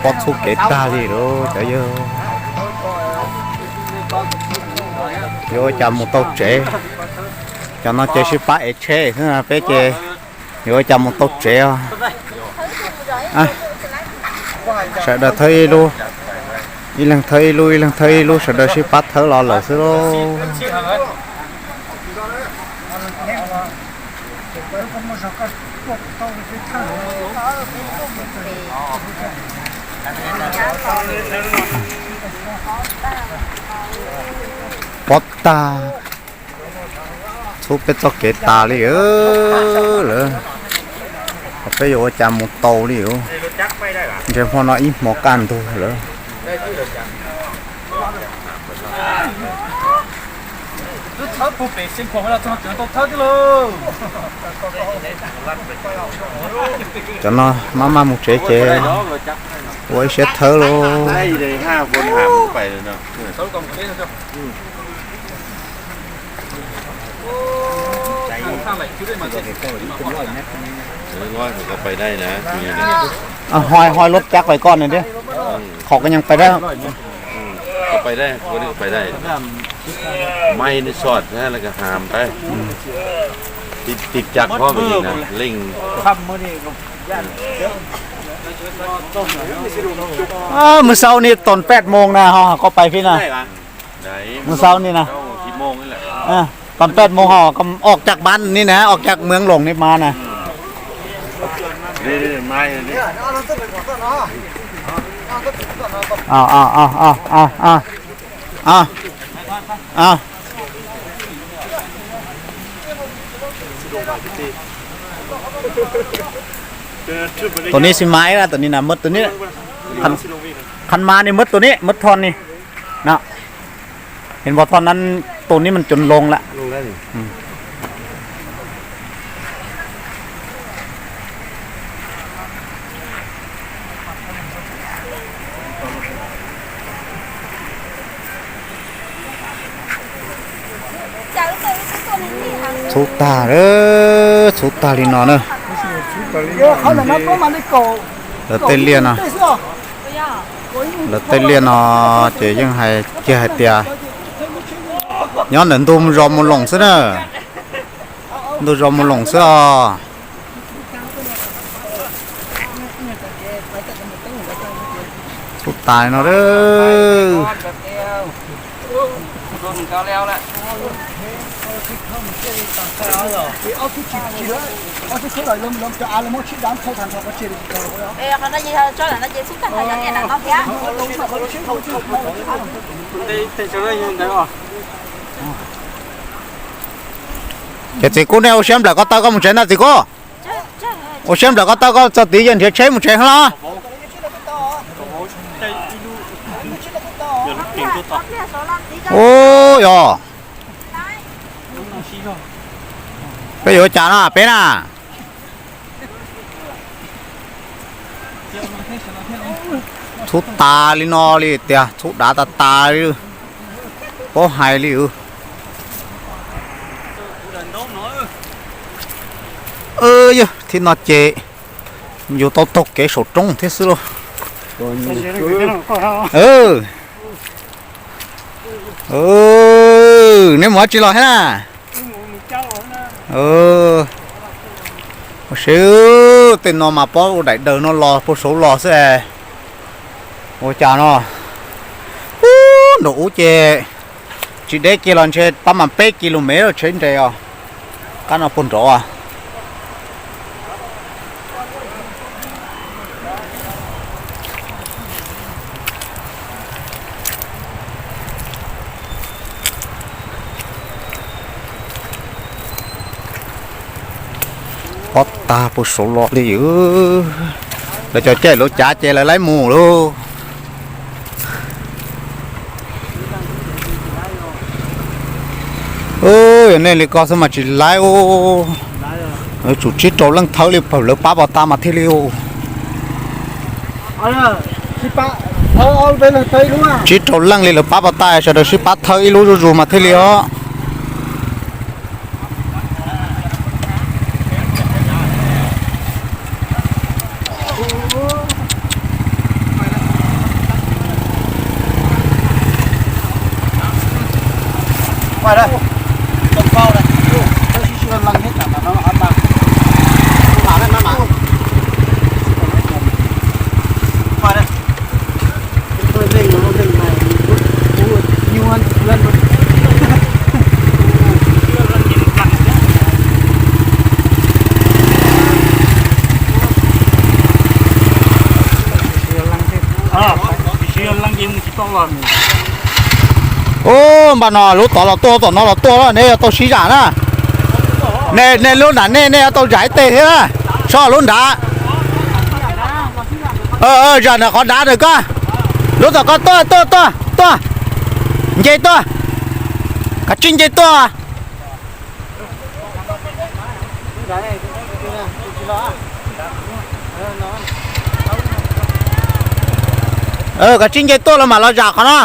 Pob txhub kev tag li lawm cov yawg. Yuav ua cas mus tau tsev? Cov no ces sib pab ev tsheb xwb, peb ces yuav ua cas mus tau tsev os. Sawv daws thawb ib lub, ib leeg thawb ib lub, ib leeg thawb ib lub, sawv daws sib pab thawb los lawm xwb lauj. Pob tag, txhub peb txoj kev tas li lawm. Peb yuav ua cas mus tau li os? Ntshe hmo no ib hmo kaj ntug lawm. Cov no maj maj mus tsev ces ua ib siab thawb lauj. Hoj, hoj lub cab pais koj na thiab. Qhov koj nyeem pais dab. Mws xaus ni tos peb moos na ho koj pais fib na. Mws xaus ni na. Tos peb moos ho koj ua cas pab ni na, ua cas mws loos ni mas na. Tus ni xi mas ib, tus ni na muab tus ni, khas mas ni muab tus ni muab thon ni na. Hnov pom thon na, tus ni mas cov loos lawm. Txhub tag, txhub tag li no na. Lawv tej liaj no, lawv tej liaj no ces yeej hais kiag hais tias nyob ntawm ntug zos Mus Loos xwb na. Ntug zos Mus Loos xwb os. Txhub tas li no. Ces txiv Kub, nej ua siab nplawm ko taw koj mus tsev ntag txiv Kub. Ua siab nplawm ko taw koj txog tid yawg nrhiav tsheb mus tsev los. Ub, yog peb yuav ua cas no peb na? Txhub tas li no li tiag, txhub dav tas tas li. Paub hais li. Yog thib no ces yus tau taug kev saum roob thiab xwb lauj. Neb mus dab tsi los thiab na? Ua si, tej no mas pob ua daim daws no los puag saud los xwb. Ua cas no, ub, nraum ub ces tsis deb kiag los ntshe pab mas peb kis lus mev tsheb nres os. Qab no puag nrov. Pob tag puag saud los li. Lawv cov caij lawv cav ces lawv laib mus lauj. Yog nej li ko xwb mas tsis laib. Tsum tsib rau leej thawb li pab lawv pab pov tas mas thiaj li. Tsib rau leej li lawv pab pov tas, sawv daws sib pab thawb ib lub zuj zus mas thiaj li os. Ub, npaj no lub tod los tuaj, tom no los tuaj, nej yuav tau sib zam na. Nej lub nram nej, nej yuav tau zam ib teg thiab na. Sob lub nrad. Zam nram qhov nrad ntawm koj. Lub tom koj tuaj, tuaj, tuaj, tuaj. Nce tuaj. Kav tsij nce tuaj. Kav tsij nce tuaj los mam los zam qhov no.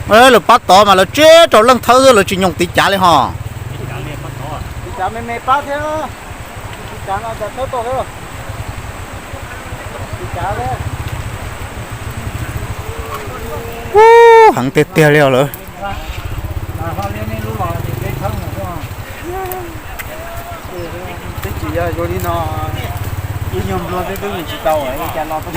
Lawv pab tod mas lawv tsiab rau leej thawb xwb, lawv tsis nyoos tiv cav li hos. Ub, heev tiag tiag li os lawm. Twb tsis yog zoo li no, ib nyuag nplua xwb twb mus tsis tau, cas los tau.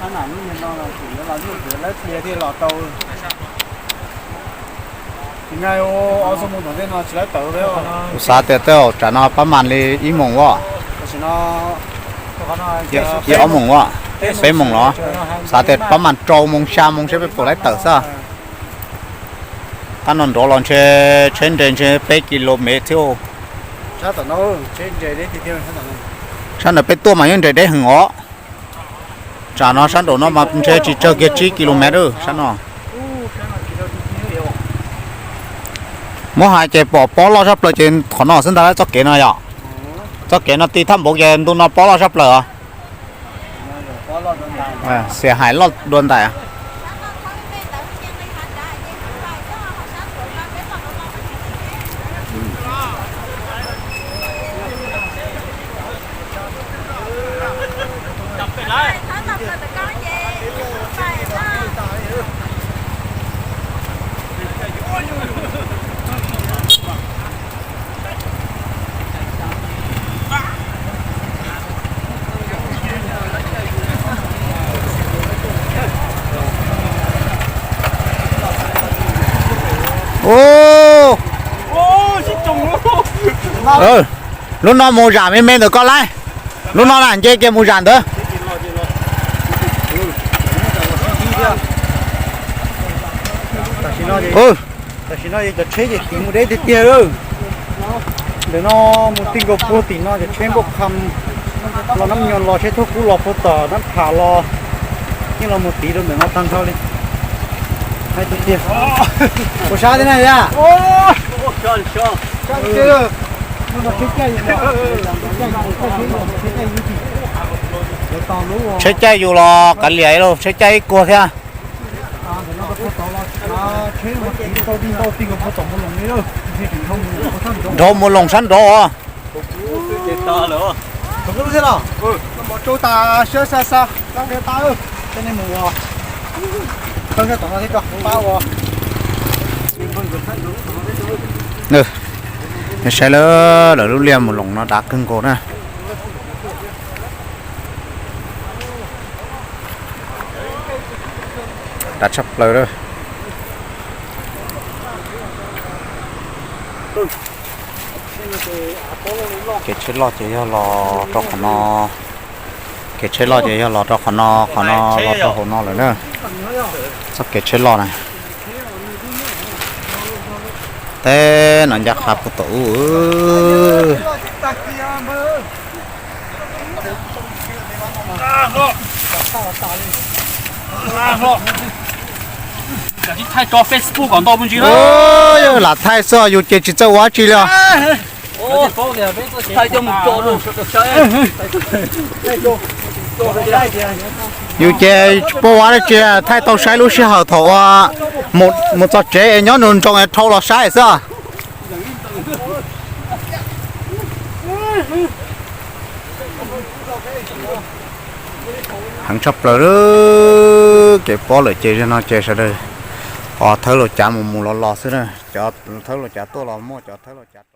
Ab, nam lub niag no los tseem yuav los zuj zus, lawv pliag thiaj los tau. Tsis nqa ob xuab moos tom ntej no tsis lawv tawm. Kuv xav tias tej zaum tsam no pab mas li ib moos as. Ib ob moos as, peb moos los. Xav tias pab mas rau moos xya moos seb peb puas lawv tawm xwb. Qab no nrov los ntshe tsheb nres ntshe peb kis lus mev thiab. Sab ntawm peb tuaj mas yeej nres deb heev os. Tsam no sab nraum no mas ntshe tsis tsawg kiag tsib kis lus mev sab no. Muab hais ces pom pob loj sab plaws ces qhov no xwb ntag txoj kev no yom. Txoj kev no ti thaj npaum ces ntu no pob loj sab plaws os. Xiam hais loj dua ntais. Lub no mus zam me me ntawm koj lawm. Lub no na nce kiag mus zam ntawd. Tam sim no cov tsheb ces tiv mus deb tiag tiag. Ntawm no mus ti nkaus puag tim no cov tsheb npauj qha los nab nyo los tsheb thuab kub los puag tom nab pham los yeej los mus tiv rau ntawm no tag nrho li. Hais tiag tiag. Ua sab thiab na yom. Tsheb caij yus los kav liam lauj, tsheb caij ib kuag thiab. Nrov mus loos sab nrov os. Nej saib lawm, lawv lub liaj mus loos no dav kawg nkaus na. Dav tshaj plaws lawm. Kev tsheb loj ces yog los rau qhov no. Kev tsheb loj ces yog los rau qhov no, qhov no los rau hauv no lawm na. Txoj kev tsheb loj na. Teb no ncaj qha puag tom ub. Lam thaij xwb, yus ces tsis txawj ua dab tsi li os. Yus ces tsis paub ua dab tsi, thaij tau saib lub sij hawm thaum mus txog tsev es nyob nroos nroos es dhau los saib xwb. Heev tshaj plaws. Kev pob lawm ces zaum no ces sawv daws ho thawb laus cav mus mus los los xwb na. Cov thawb laus cav tuaj los muaj, cov thawb laus cav